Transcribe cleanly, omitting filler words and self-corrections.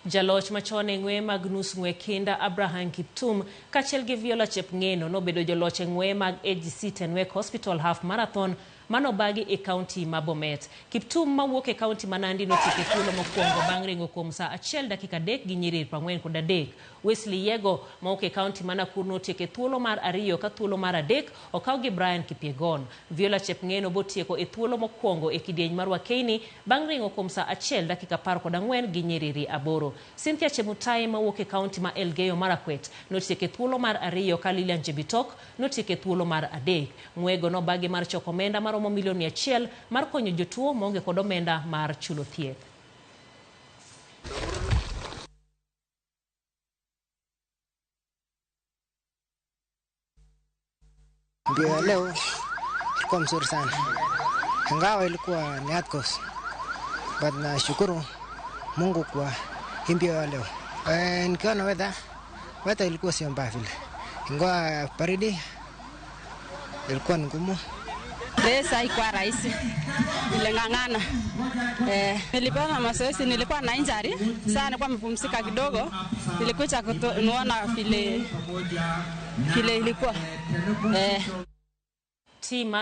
Jaloch machon e ng'weye mag nus ng'we kinda Abraham Kiptum kaachiel gi Viola Chepng'eno nobedo joloch e ng'weye mag AGC Tenwek Hospital Half Marathon manobagi e kaunti ma Bomet. Kiptum mawuok e kaunti ma Nandi notieko e thuolo mokwongo bang' ringo kuom saa 1 dakika 3 gi nyiriri 43. Wesley Yego mawuok e kaunti ma Nakuru notieko e thuolo mar ariyo ka thuolo mar adek okaw gi Brian Kipyegon. Viola Chepng'eno botieko e thuolo mokwongo e kidieny mar Wakeini bang' ringo kuom saa 1 dakika 14 gi nyiriri 8. Cynthia Chemutai mawuok e kaunti ma Elgeyo Marakwet notieko e thuolo mar ariyo ka Lilian Jebitok notieko e thuolo mar adek. Ng'wego nobagi mar choko omenda maromo milion 100 mar konyo jotuo maonge kod omenda mar chulo thieth. Mbio ya leo ilikuwa mzuri sana, ingawa ilikuwa ni hard course, but nashukuru Mungu kwa hii mbio ya leo. Nikiona weather ilikuwa sio mbaya vile, ingawa baridi ilikuwa ni ngumu. Race haikuwa rahisi, niling'ang'ana. Nilipewa mazoezi, nilikuwa na injury, sasa nilikuwa nimepumzika kidogo, nilikuja kuona vile ilikuwa. Team